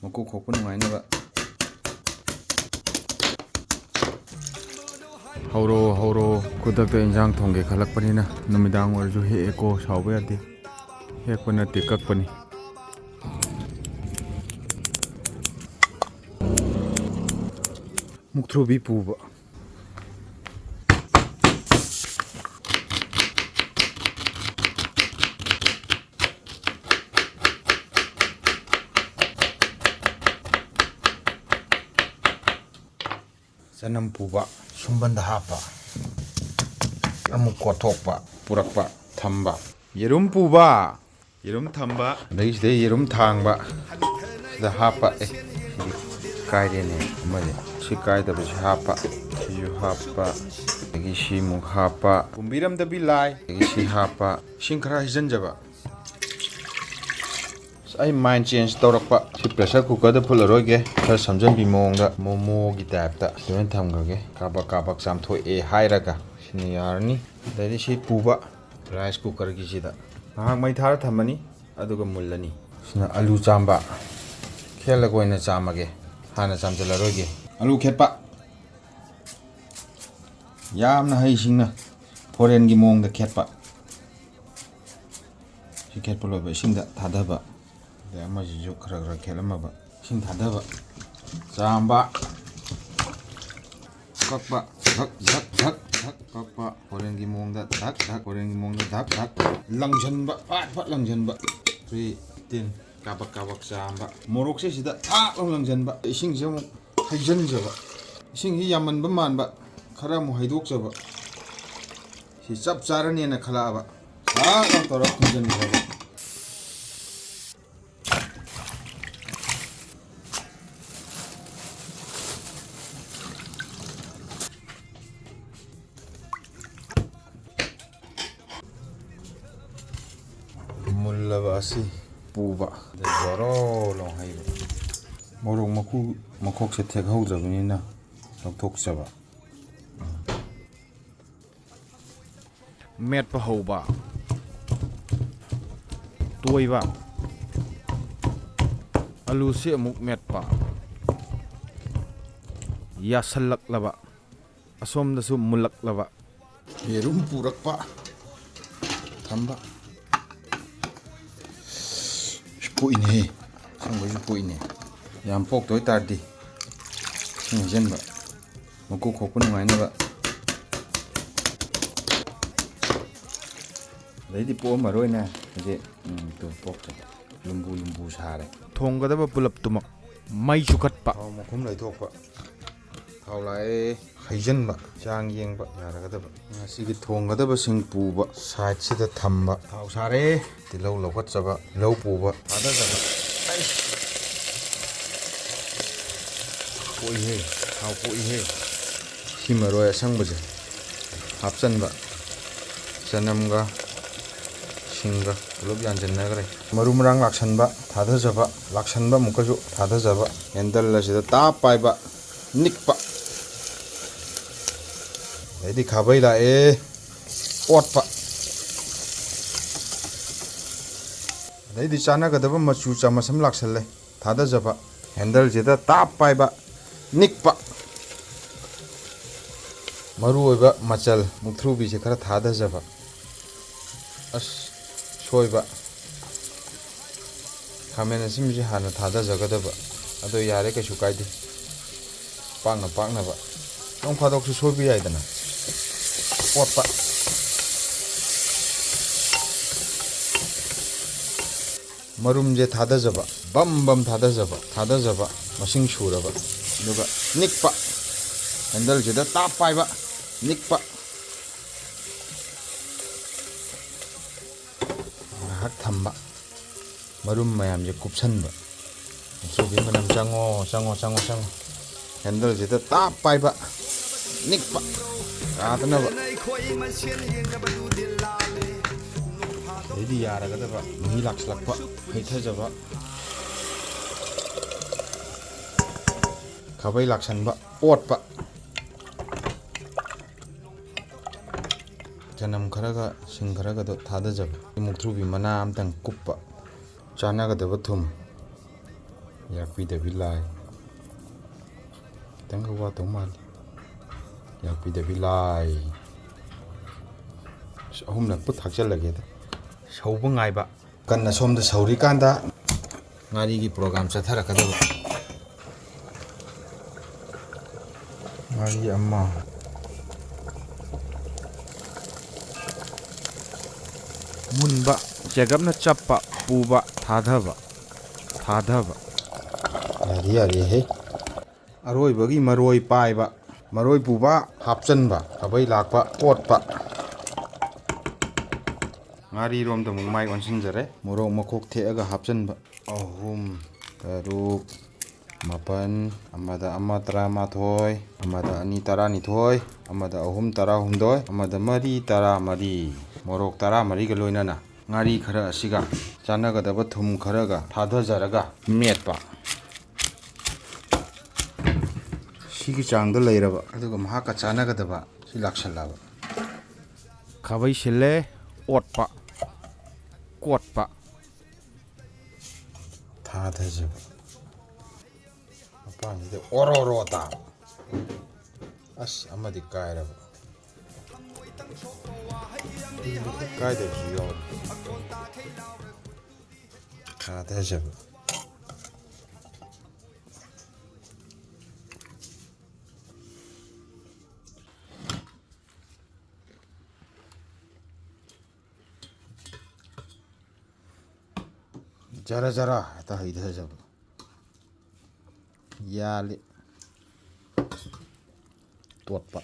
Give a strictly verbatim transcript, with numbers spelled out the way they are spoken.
ꯃꯀꯨ ꯈꯣꯛꯄ ꯅꯨꯡꯉꯥꯏꯅꯕ꯫ ꯍꯧꯔꯣ, ꯍꯧꯔꯣ꯫ ꯈꯨꯗꯛꯇ ꯏꯟꯖꯥꯡ ꯊꯣꯡꯒꯦ ꯈꯜꯂꯛꯄꯅꯤꯅ ꯅꯨꯃꯤꯗꯥꯡ ꯑꯣꯏꯔꯁꯨ ꯍꯦꯛꯑꯦꯀꯣ, ꯁꯥꯎꯕ ꯌꯥꯗꯦ꯫ ꯍꯦꯛꯄ ꯅꯠꯇꯦ, ꯀꯛꯄꯅꯤ꯫ ꯃꯨꯛꯊ꯭ꯔꯨꯕꯤ ꯄꯨꯕ꯫ ꯆꯅꯝ ꯄꯨꯕ, ꯁꯨꯝꯕꯟꯗ ꯍꯥꯞꯄ, ꯑꯃꯨꯛ ꯀꯣꯠꯊꯣꯛꯄ, ꯄꯨꯔꯛꯄ, ꯊꯝꯕ꯫ ꯌꯦꯔꯨꯝ ꯄꯨꯕ, ꯌꯦꯔꯨꯝ ꯊꯝꯕ, ꯑꯗꯒꯤ ꯁꯤꯗꯩ ꯌꯦꯔꯨꯝ ꯊꯥꯡꯕ, ꯁꯤꯗ ꯍꯥꯞꯄ꯫ ꯑꯦ, ꯁꯤꯗꯤ ꯀꯥꯏꯔꯦꯅꯦ ꯑꯃꯁꯦ꯫ ꯁꯤ ꯀꯥꯏꯗꯕꯁꯤ ꯍꯥꯞꯄ, ꯁꯤꯁꯨ ꯍꯥꯞꯄ, ꯑꯗꯒꯤ ꯁꯤꯃꯨꯛ ꯍꯥꯞꯄ꯫ ꯀꯨꯝꯕꯤꯔꯝꯗꯕꯤ ꯂꯥꯏ, ꯑꯗꯒꯤ ꯁꯤ ꯍꯥꯞꯄ꯫ ꯏꯁꯤꯡ ꯈꯔ ꯍꯩꯖꯤꯟꯖꯕ꯫ ꯑꯁ, ꯑꯩ mind change ꯇꯧꯔꯛꯄ꯫ ꯁꯤ pressure cookerꯗ ꯐꯨꯠꯂꯔꯣꯏꯒꯦ꯫ ꯈꯔ ꯁꯝꯖꯟꯕꯤ ꯃꯑꯣꯡꯗ ꯃꯣꯃꯣꯒꯤ typeꯇ ꯑꯗꯨꯃꯥꯏꯅ ꯊꯝꯈ꯭ꯔꯒꯦ꯫ ꯀꯥꯕꯛ ꯀꯥꯕꯛ ꯆꯥꯝꯊꯣꯛꯑꯦ ꯍꯥꯏꯔꯒ ꯁꯤꯅ ꯌꯥꯔꯅꯤ꯫ ꯑꯗꯩꯗꯤ ꯁꯤ ꯄꯨꯕ rice cookerꯒꯤꯁꯤꯗ ꯉꯥꯏꯍꯥꯛ ꯃꯩ ꯊꯥꯔ ꯊꯝꯃꯅꯤ, ꯑꯗꯨꯒ ꯃꯨꯜꯂꯅꯤ꯫ ꯁꯤꯅ ꯑꯂꯨ ꯆꯥꯝꯕ꯫ ꯈꯦꯠꯂꯒ ꯑꯣꯏꯅ ꯆꯥꯝꯃꯒꯦ, ꯍꯥꯟꯅ ꯆꯥꯝꯁꯤꯜꯂꯔꯣꯏꯒꯦ꯫ ꯑꯂꯨ ꯈꯦꯠꯄ꯫ ꯌꯥꯝꯅ ꯍꯩꯁꯤꯡꯅ foreignꯒꯤ ꯃꯑꯣꯡꯗ ꯈꯦꯠꯄ꯫ ꯁꯤ ꯈꯦꯠꯄ ꯂꯣꯏꯕ ꯏꯁꯤꯡꯗ ꯊꯥꯗꯕ꯫ ꯑꯗꯩ ꯑꯃꯁꯤꯁꯨ ꯈꯔ ꯈꯔ ꯈꯦꯠꯂꯝꯃꯕ꯫ ꯏꯁꯤꯡ ꯊꯥꯗꯕ꯫ ꯆꯥꯝꯕ꯫ ꯀꯛꯄ꯫ ꯙꯛ, ꯙꯛ, ꯙꯛ, ꯙꯛ ꯀꯛꯄ꯫ Foreignꯒꯤ ꯃꯑꯣꯡꯗ ꯙꯛ, ꯙꯛ꯫ Foreignꯒꯤ ꯃꯑꯣꯡꯗ ꯙꯛ, ꯙꯛ꯫ ꯂꯪꯁꯤꯟꯕ꯫ ꯐꯠ ꯐꯠ ꯂꯪꯁꯤꯟꯕ꯫ Three, fifteen꯫ ꯀꯥꯕꯛ ꯀꯥꯕꯛ ꯆꯥꯝꯕ꯫ ꯃꯣꯔꯣꯛꯁꯦ ꯁꯤꯗ ꯊꯥꯛ ꯂꯥꯎ ꯂꯪꯁꯤꯟꯕ꯫ ꯏꯁꯤꯡꯁꯦ ꯑꯃꯨꯛ ꯍꯩꯖꯤꯟꯖꯕ꯫ ꯏꯁꯤꯡꯁꯤ ꯌꯥꯝꯃꯟꯕ ꯃꯥꯟꯕ꯫ ꯈꯔ ꯑꯃꯨꯛ ꯍꯩꯗꯣꯛꯆꯕ꯫ ꯁꯤ ꯆꯞ ꯆꯥꯔꯅꯦꯅ ꯈꯜꯂꯛꯑꯕ꯫ ꯊꯥꯛ ꯂꯥꯎ ꯇꯧꯔ ꯈꯨꯝꯖꯤꯟꯈ꯭ꯔꯕ꯫ ꯃꯨꯜꯂꯕ ꯑꯁꯤ ꯄꯨꯕ꯫ ꯑꯗꯩ ꯖꯣꯔꯣ ꯂꯥꯎ ꯍꯩꯕ꯫ ꯃꯣꯔꯣꯛ ꯃꯀꯨ, ꯃꯈꯣꯛꯁꯦ ꯊꯦꯛꯍꯧꯗ꯭ꯔꯕꯅꯤꯅ ꯂꯧꯊꯣꯛꯆꯕ꯫ ꯃꯦꯠꯄ ꯍꯧꯕ꯫ ꯇꯣꯏꯕ꯫ ꯑꯂꯨꯁꯤ ꯑꯃꯨꯛ ꯃꯦꯠꯄ꯫ ꯌꯥꯁꯜꯂꯛꯂꯕ꯫ ꯑꯁꯣꯝꯗꯁꯨ ꯃꯨꯜꯂꯛꯂꯕ꯫ ꯌꯦꯔꯨꯝ ꯄꯨꯔꯛꯄ꯫ ꯊꯝꯕ꯫ ꯄꯣꯛꯏꯅꯦꯍꯦ꯫ ꯑꯁꯪꯕꯩꯁꯨ ꯄꯣꯛꯏꯅꯦ꯫ ꯌꯥꯝ ꯄꯣꯛꯇ ꯑꯣꯏꯇꯥꯔꯗꯤ ꯏꯁꯤꯡ ꯍꯩꯖꯤꯟꯕ꯫ ꯃꯀꯨ ꯈꯣꯛꯄ ꯅꯨꯡꯉꯥꯏꯅꯕ꯫ ꯑꯗꯩꯗꯤ ꯄꯣꯛꯑꯝꯃꯔꯣꯏꯅꯦ꯫ ꯍꯧꯖꯤꯛ ꯎꯝ, ꯇꯨ ꯄꯣꯛꯇ꯭ꯔꯦ꯫ ꯂꯨꯝꯕꯨ ꯂꯨꯝꯕꯨ ꯁꯥꯔꯦ꯫ ꯊꯣꯡꯒꯗꯕ ꯄꯨꯂꯞꯇꯨꯃꯛ ꯃꯩ ꯆꯨꯈꯠꯄ꯫ ꯊꯥꯎ ꯃꯈꯨꯝ ꯂꯩꯊꯣꯛꯄ꯫ ꯊꯥꯎ ꯂꯥꯛꯑꯦ꯫ ꯍꯩꯖꯤꯟꯕ꯫ ꯆꯥꯡ ꯌꯦꯡꯕ ꯌꯥꯔꯒꯗꯕ꯫ ꯉꯁꯤꯒꯤ ꯊꯣꯡꯒꯗꯕꯁꯤꯡ ꯄꯨꯕ ꯁꯥꯏꯠꯁꯤꯗ ꯊꯝꯕ꯫ ꯊꯥꯎ ꯁꯥꯔꯦ꯫ ꯇꯤꯜꯍꯧ ꯂꯧꯈꯠꯆꯕ꯫ ꯂꯧ ꯄꯨꯕ꯫ ꯊꯥꯗꯖꯕ꯫ ꯑꯩꯁ! ꯄꯣꯛꯏꯍꯦ꯫ ꯊꯥꯎ ꯄꯣꯛꯏꯍꯦ꯫ ꯁꯤ ꯃꯔꯣꯏ ꯑꯁꯪꯕꯁꯦ ꯍꯥꯞꯆꯟꯕ꯫ ꯆꯅꯝꯒ ꯁꯤꯡꯒ ꯄꯨꯂꯞ ꯌꯥꯟꯁꯤꯟꯅꯈ꯭ꯔꯦ꯫ ꯃꯔꯨ ꯃꯔꯥꯡ ꯂꯥꯛꯁꯟꯕ, ꯊꯥꯗꯖꯕ, ꯂꯥꯛꯁꯟꯕ ꯑꯃꯨꯛꯀꯁꯨ ꯊꯥꯗꯖꯕ꯫ ꯍꯦꯟꯗꯜ ꯑꯁꯤꯗ ꯇꯥꯞ ꯄꯥꯏꯕ, ꯅꯤꯛꯄ꯫ ꯑꯗꯩꯗꯤ ꯈꯥꯕꯩ ꯂꯥꯛꯑꯦ, ꯑꯣꯠꯄ꯫ ꯑꯗꯩꯗꯤ ꯆꯥꯟꯅꯒꯗꯕ ꯃꯆꯨ ꯆꯥꯃꯁ ꯑꯃ ꯂꯥꯛꯁꯜꯂꯦ꯫ ꯊꯥꯗꯖꯕ꯫ ꯍꯦꯟꯗꯜꯁꯤꯗ ꯇꯥꯞ ꯄꯥꯏꯕ, ꯅꯤꯛꯄ꯫ ꯃꯔꯨ ꯑꯣꯏꯕ ꯃꯆꯜ ꯃꯨꯛꯊ꯭ꯔꯨꯕꯤꯁꯦ ꯈꯔ ꯊꯥꯗꯖꯕ꯫ ꯑꯁ, ꯁꯣꯏꯕ꯫ ꯈꯥꯃꯦꯟ ꯑꯁꯤꯟꯕꯁꯤ ꯍꯥꯟꯅ ꯊꯥꯗꯖꯒꯗꯕ꯫ ꯑꯗꯣ ꯌꯥꯔꯦ, ꯀꯩꯁꯨ ꯀꯥꯏꯗꯦ꯫ ꯄꯥꯛꯅ ꯄꯥꯛꯅꯕ꯫ ꯅꯣꯡ ꯐꯥꯗꯣꯛꯁꯨ ꯁꯣꯏꯕ ꯌꯥꯏꯗꯅ꯫ ꯑꯣꯠꯄ꯫ ꯃꯔꯨꯝꯁꯦ ꯊꯥꯗꯖꯕ, ꯕꯝ ꯕꯝ ꯊꯥꯗꯖꯕ, ꯊꯥꯗꯖꯕ, ꯃꯁꯤꯡ ꯁꯨꯔꯕ, ꯑꯗꯨꯒ ꯅꯤꯛꯄ, ꯍꯦꯟꯗꯜꯁꯤꯗ ꯇꯥꯞ ꯄꯥꯏꯕ, ꯅꯤꯛꯄ, ꯉꯥꯏꯍꯥꯛ ꯊꯝꯕ, ꯃꯔꯨꯝ ꯃꯌꯥꯝꯁꯦ ꯀꯨꯞꯁꯟꯕ꯫ ꯃꯨꯛꯊ꯭ꯔꯨꯕꯤ ꯃꯅꯝ ꯆꯪꯉꯣ, ꯆꯪꯉꯣ, ꯆꯪꯉꯣ, ꯆꯪꯉꯣ꯫ ꯍꯦꯟꯗꯜꯁꯤꯗ ꯇꯥꯞ ꯄꯥꯏꯕ, ꯅꯤꯛꯄ, ꯌꯥꯗꯅꯕ꯫ ꯑꯗꯩꯗꯤ ꯌꯥꯔꯒꯗꯕ ꯃꯍꯤ ꯂꯥꯛꯁꯤꯜꯂꯛꯄ, ꯍꯩꯊꯖꯕ, ꯈꯥꯕꯩ ꯂꯥꯛꯁꯟꯕ, ꯑꯣꯠꯄ꯫ ꯆꯅꯝ ꯈꯔꯒ ꯁꯤꯡ ꯈꯔꯒꯗꯣ ꯊꯥꯗꯖꯕ꯫ ꯃꯨꯛꯊ꯭ꯔꯨꯕꯤ ꯃꯅꯥ ꯑꯝꯇꯪ ꯀꯨꯞꯄ꯫ ꯆꯥꯟꯅꯒꯗꯕ ꯊꯨꯝ꯫ ꯌꯥꯛꯄꯤꯗꯕꯤ ꯂꯥꯏ꯫ ꯈꯤꯇꯪꯒ ꯋꯥꯠꯇꯧ ꯃꯥꯜꯂꯤ꯫ ꯌꯥꯛꯄꯤꯗꯕꯤ ꯂꯥꯏ꯫ ꯑꯁ, ꯑꯍꯨꯝꯂꯛꯄꯨ ꯊꯥꯛꯆꯜꯂꯒꯦꯗ꯫ ꯁꯧꯕ ꯉꯥꯏꯕ꯫ ꯀꯟꯅ ꯁꯣꯝꯗ ꯁꯧꯔꯤꯀꯥꯟꯗ ꯉꯥꯔꯤꯒꯤ ꯄ꯭ꯔꯣꯒ꯭ꯔꯥꯝ ꯆꯠꯊꯔꯛꯀꯗꯕ꯫ ꯉꯥꯔꯤ ꯑꯃ꯫ ꯃꯨꯟꯕ, ꯆꯦꯒꯞꯅ ꯆꯞꯄ, ꯄꯨꯕ, ꯊꯥꯗꯕ, ꯊꯥꯗꯕ꯫ ꯌꯥꯗꯤ ꯌꯥꯔꯦꯍꯦ꯫ ꯑꯔꯣꯏꯕꯒꯤ ꯃꯔꯣꯏ ꯄꯥꯏꯕ, ꯃꯔꯣꯏ ꯄꯨꯕ, ꯍꯥꯞꯆꯟꯕ, ꯈꯥꯕꯩ ꯂꯥꯛꯄ, ꯀꯣꯠꯄ꯫ ꯉꯥꯔꯤꯔꯣꯝꯗ ꯑꯃꯨꯛ ꯃꯥꯏ ꯑꯣꯟꯁꯤꯟꯖꯔꯦ꯫ ꯃꯣꯔꯣꯛ ꯃꯈꯣꯛ ꯊꯦꯛꯑꯒ ꯍꯥꯞꯆꯟꯕ꯫ ꯑꯍꯨꯝ, ꯇꯔꯨꯛ, ꯃꯥꯄꯟ, ꯑꯃꯗ ꯑꯃ, ꯇꯔꯥꯃꯥꯊꯣꯏ, ꯑꯃꯗ ꯑꯅꯤ, ꯇꯔꯥꯅꯤꯊꯣꯏ, ꯑꯃꯗ ꯑꯍꯨꯝ, ꯇꯔꯥꯍꯨꯝꯗꯣꯏ, ꯑꯃꯗ ꯃꯔꯤ, ꯇꯔꯥꯃꯔꯤ꯫ ꯃꯣꯔꯣꯛ ꯇꯔꯥꯃꯔꯤꯒ ꯂꯣꯏꯅꯅ ꯉꯥꯔꯤ ꯈꯔ ꯑꯁꯤꯒ ꯆꯥꯟꯅꯒꯗꯕ ꯊꯨꯝ ꯈꯔꯒ ꯊꯥꯗꯖꯔꯒ ꯃꯦꯠꯄ꯫ ꯁꯤꯒꯤ ꯆꯥꯡꯗ ꯂꯩꯔꯕ, ꯑꯗꯨꯒ ꯃꯍꯥꯛꯀ ꯆꯥꯟꯅꯒꯗꯕ ꯁꯤ ꯂꯥꯛꯁꯜꯂꯕ꯫ ꯈꯥꯕꯩ ꯁꯤꯜꯂꯦ, ꯑꯣꯠꯄ, ꯀꯣꯠꯄ꯫ ꯊꯥꯗꯖꯕ꯫ ꯃꯄꯥꯟꯁꯤꯗ ꯑꯣꯔꯣ ꯑꯣꯔꯣ ꯇꯥꯕ꯫ ꯑꯁ, ꯑꯃꯗꯤ ꯀꯥꯏꯔꯕ꯫ ꯀꯥꯏꯗꯕꯁꯨ ꯌꯥꯎꯔꯦ꯫ ꯊꯥꯗꯖꯕ꯫ ꯖꯔ ꯖꯔ ꯍꯦꯛꯇ ꯍꯩꯊꯖꯕ꯫ ꯌꯥꯜꯂꯤ꯫ ꯇꯣꯠꯄ꯫